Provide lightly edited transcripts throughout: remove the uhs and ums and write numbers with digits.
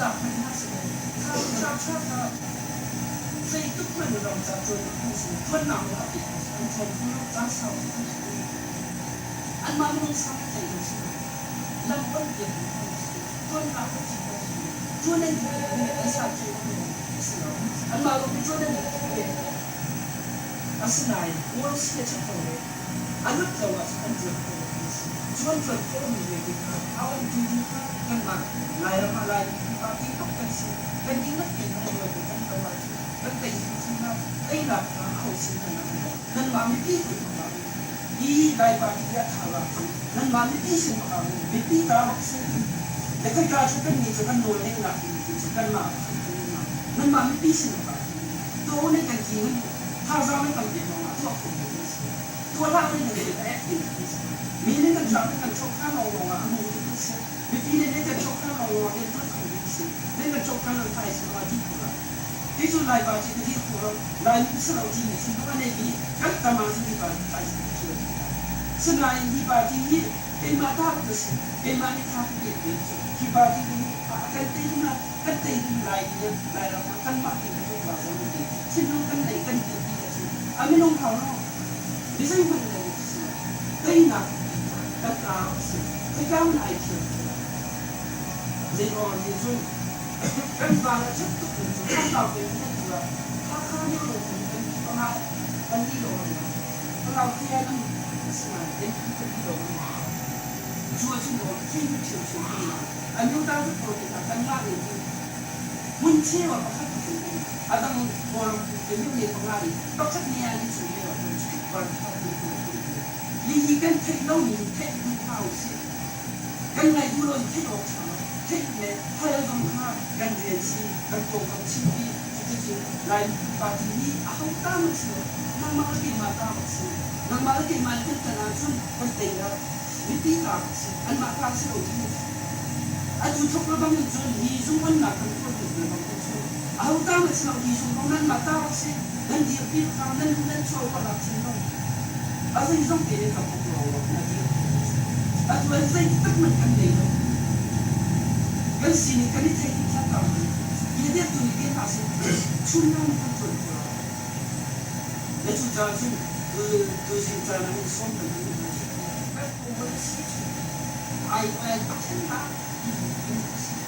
lak hmanh hna seh kha ṭha kha zeitluk hmanh ram ca ṭuan an si, ṭuannak nawl a pek an si, an ṭuan kho lo, caan sau an si. Anmah minung sang an tlei lo si lo. Lam on piak mi an si. Ṭuannak an si an si. Ṭuan an duh mi an sa ṭuan a si lo. Anmah lawng nih ṭuan an duh ve. Asinain kawl si a ṭhat lo le a lut lo ahcun an ṭuan khawh lo ti a si. Cu an ṭuan khawh lomi vialte kha au an ṭu ding kha kanmah Lairam ah Lai miphun party bak kan si. Kan dihlak tein kan rual kan to ahcun kan tei hrimhrim lai. Teinak kha aho sin hmanh ah um lo. Nanmah mipi kut bak ah um. Hi Lai party hi a ṭha lo ahcun nanmah mipi sin bak ah um. Mipi ta bak si. Le khoika cu kannih cu kan nawl ngeihnak timi cu kanmah pakhat kan um lo. Nanmah mipi sin bak ah um. Tuah u nih kan ti nan thazaang nan kan pek ruangah tuah kho ve kan si. Tuah hlah u nih kan ti a ek ding kan si. Mi nih kan tlak kan chawhkhan lawnglawng ah a hmu ding kan si. Mipi nih nan kan chawhkhan lawnglawng ah rian ṭuan kho ding si. Nan kan chawhkhan lo thai si ah dih ko lai. Hi cu Lai pa ci ka dir kho lo. Laimi si lo timi thinlung a nei i kan tam ahcun hi pa thai si ka ṭial dih lai. Sinain hi party hi keimah ta bak a si. Keimah nih tha ka pek ve cu. Hi party nih a kan tei ding ah kan tei ding lai tiah Lairam ah kanmah tein kan uk la zong an ti. Thinlung kan neih kan dirpi ahcun a minung hau lo. Mi zeihmanh kan si lo. Teinak kan ta a si. Khoika hmanh ai thiam ti lo. Zeiruang ah cun kan van a ṭhat tuk mi cu thangkau te in kan tuah. Hakha lio lawng in kan pi panga pali lawng an ngah. Palau te ah nan asinain kan pi pali lawng an ngah. Cu ahcun maw thil ṭhiamṭhiam kan ngah. A nu ta cu politics ah kanmah nih hin hmun cheu ah pakhat in kan a dang Kawlram te myohne panga i pakhat ne ah nan chung lio ah cun strict van ṭha tu tu tu li hi kan theih lomi hi theih duh hna usih. Kan ngaih duh lo in theih awk ṭha lo. Theih le hal zong kha kan rian si, kan pawngkam chimpi. Cuticun Lai miphun party hi aho ta hmanh si lo. Nangmah le keimah ta bak si. Nangmah le keimah nih kan ṭan ahcun kan tei lai. Mipi ta bak si. Anmah ta si lo ti. Atu thok le bang in cun hi zung onnak kan tuah tuk le bang in cun aho ta hmanh si lo hi zung kong nanmah ta bak si. Nan dirpi kha nan lu nan chuah upat chin lo. A zeizong te nih kan uk lawnglawng in a dir. Atu an zei tak hmanh kan nei lo. Kan sining kan i theih dih thla tam. Bia dirtu nih bia hna seh chun hna nih kan ṭuan kho lo. Na cu caah cun tuzing caan ah in sawm kan duh hna. Kan pawng si chung ai ai pathian hna ti in si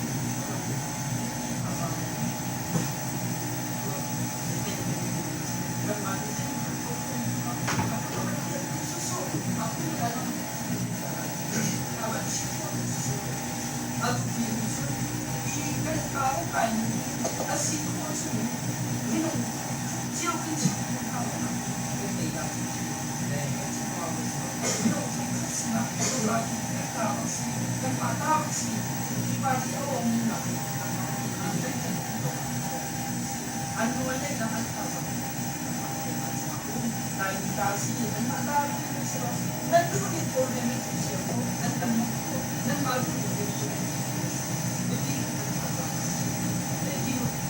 An nawl ngeihnak an thazaang Nan duhmi pawl he nan um cio ko, nan kan mawh ko, nanmah duhmi he cu nan biapi kan thazaang a si.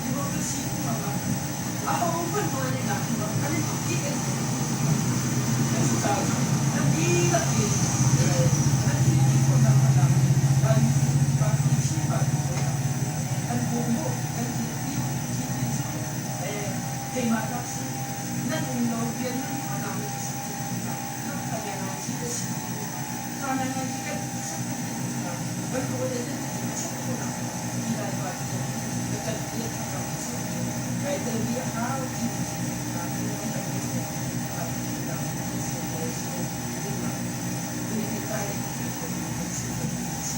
Democracy phunglam ah ahohmanh nawl ngeihnak um lo, kan i tuk dih kan i tuk dih. Cucaah cun nan dihlak in nan thil ti khawhnak hmanh ah kan party Chin party pawl kan bawm u, kan dirpi u, ti cu keimah ta si. Nan um lo rian nan tuahnak nih